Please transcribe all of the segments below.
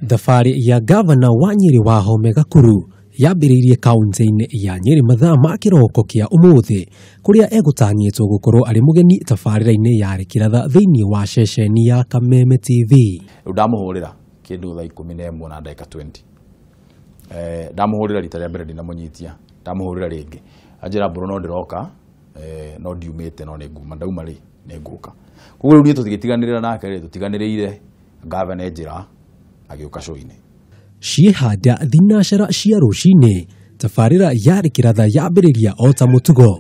Thabarĩ ya gavana wa Nyĩrĩ Wahome Gakuru yambĩrĩirie kaunti-inĩ ya Nyĩrĩ mathaa ma kĩroko kĩa ũmũthĩ kũrĩa egũtanyĩtwo gũkorwo arĩ mũgeni tabarĩra-inĩ ya Rĩkĩratha thĩinĩ wa ceceni ya Kameme TV. Rĩu ndamũhũrĩra kĩndũ thaa 11 na ndagĩka 20. Ndamũhũrĩra rita rĩa mbere ndinamũnyitia, ndamũhũrĩra rĩngĩ anjĩra mbũrũ no ndĩroka, no ndiumĩte no nĩ nguma, ndauma rĩ nĩ ngũka. Koguo rĩu niĩ tũtigĩtiganĩrĩra nake rĩ, tũtiganĩrĩire gavana njĩra agĩũka show-inĩ. Ciĩhanda thinacara cia rũcinĩ, tabarĩra ya Rĩkĩratha yambĩrĩria o ta mũtugo.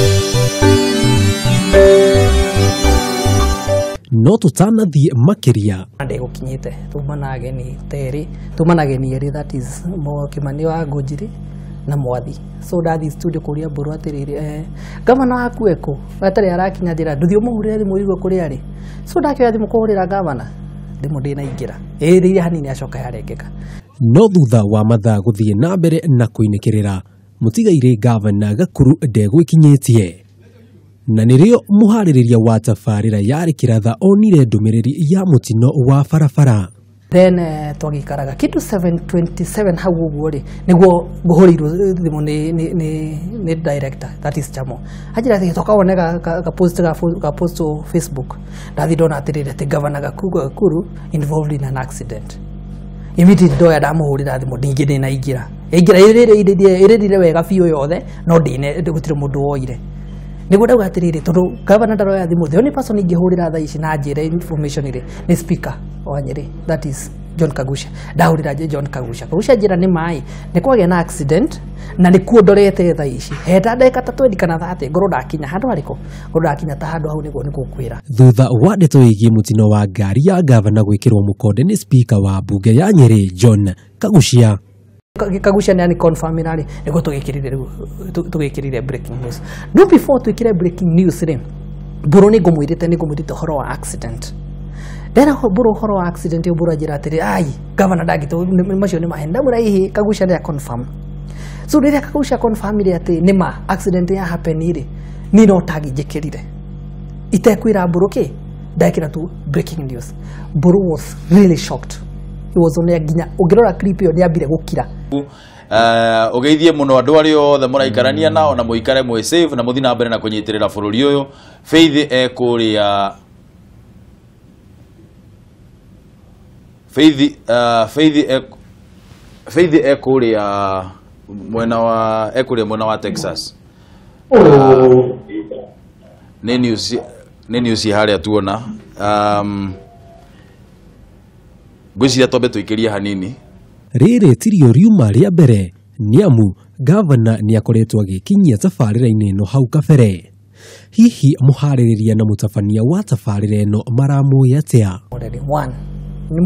No tũtanathiĩ makĩria, ndegũkinyĩte tuma na ageni terĩ, tuma na ageni erĩ, that is Kimani wa Ngũnjiri na Mwathi. So ndathi studio kũria Mbũrũ atĩrĩrĩ, gavana waku ekũ gatarĩ arakinya njĩra, ndũthiĩ ũmũhũrĩre thimũ ũigue kũrĩa arĩ. So ndakĩoya thimũ kũhũrĩra gavana, thimũ ndĩnaingĩra, ĩrĩire hanini acoka yarengeka. No thutha wa mathaa gũthiĩ na mbere na kũinĩkĩrĩra, mũtigairĩ gavana Gakuru ndegwĩkinyĩtie. Na nĩrĩo mũharĩrĩria wa tabarĩra ya Rĩkĩratha onire ndũmĩrĩri ya mũtino wa barabara. Then twagĩikaraga kĩndũ 7:27 hau ũguo rĩ, nĩguo ngũhũrĩirwo thimũ nĩ director, that is Chamo. Anjĩra atĩ toka wone ga post ga post Facebook. Ndathi ndona atĩrĩrĩ atĩ gavana Gakuru involved in an accident. Immediately ndoya ndamũhũrĩra thimũ, ndingĩ ndĩnaingĩra. Ĩingĩra ĩrĩrire wega biũ yothe, no ndine gũtirĩ mũndũ woire. Nĩguo ndauga atĩrĩrĩ, tondũ gavana ndaroya thimũ, the only person ingĩhũrĩra thaa ici na njĩre information rĩ nĩ speaker wa Nyĩrĩ, that is John Kagusha. Ndahũrĩra John Kagusha, Kagusha njĩra nĩ maĩ nĩ kwagĩa na accident na nĩkuo ndorete thaa ici, heta ndagĩka ta 20 kana 30 ngorwo ndakinya handũ harĩkũ, ngorwo ndakinya ta handũ hau nĩguo nĩgũkwĩra. Thutha wa ndeto ĩgiĩ mũtino wa ngari ya gavana gwĩkĩrwo mũkonde nĩ speaker wa mbunge ya Nyĩrĩ John Kaguchia, Kagusha nĩ ani confirm rĩ, nĩguo tũgĩkĩrire rĩu tũgĩkĩrire breaking news. No before twĩkĩre breaking news rĩ, Mbũrũ nĩ ngũmwĩrĩte ũhoro wa accident. Ndera Mbũrũ ũhoro wa accident, Mbũrũ anjĩra atĩrĩ, ai gavana ndangĩtũ macio nĩ maheni. Ndamwĩra hihi Kagusha nĩ confirm. So rĩrĩa Kagusha confirm rĩ atĩ nĩ ma accident ya happen rĩ, niĩ no tagi njĩkĩrire itekwĩra Mbũrũ kĩ, ndekĩra tu breaking news. Mbũrũ was really shocked. He was on air nginya ũngĩrora clip ĩyo nĩambire gũkira. Ũgeithie mũno andũ arĩa othe mũraikarania nao na mũikare mwĩ safe na mũthiĩ na mbere na kũnyitĩrĩra bũrũri ũyũ. Faith ekũrĩa Faith ekũrĩa mwena wa ekũrĩa mwena wa Texas. Nĩ news harĩa tuona. Ngwĩciria twambe tũikĩrie hanini. Rĩrĩ tirio riuma rĩa mbere nĩamu gavana nĩakoretwo agĩkinyia tabarĩra-inĩ ĩno hau kabere. Hihi mũharĩrĩria na mũtabania wa tabarĩra ĩno maramũĩ atĩa? One, nĩ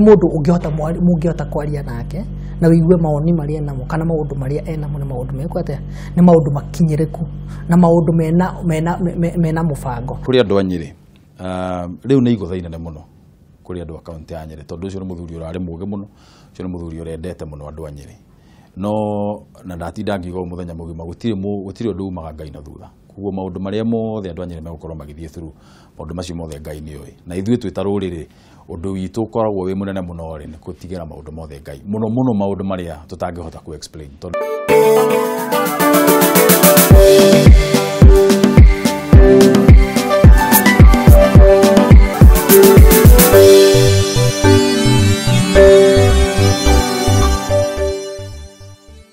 mũndũ ũngĩhota kwaria nake na wĩigue mawoni marĩa enamo kana maũndũ marĩa enamo nĩ maũndũ mekũ atĩa, nĩ maũndũ makinyĩrĩku na maũndũ mena mũbango. Kũrĩ andũ a Nyĩrĩ, rĩu nĩ igũtha inene mũno kũrĩ andũ a kaunti ya Nyĩrĩ, tondũ ũcio nĩ mũthuri ũrarĩ mũũgĩ mũno, ũcio nĩ mũthuri ũrendete mũno andũ a Nyĩrĩ. No na ndatinda ngiuga mũthenya mũgima, gũtirĩ ũndũ umaga Ngai na thutha. Koguo maũndũ marĩa mothe andũ a Nyĩrĩ megũkorwo magĩthiĩ through, maũndũ macio mothe Ngai nĩoĩ. Na ithuĩ twĩ ta rũrĩrĩ, ũndũ witũ ũkoragwo wĩ mũnene mũno rĩ, nĩ gũtigĩra maũndũ mothe Ngai, mũno mũno maũndũ marĩa tũtangĩhota ku explain. Tondũ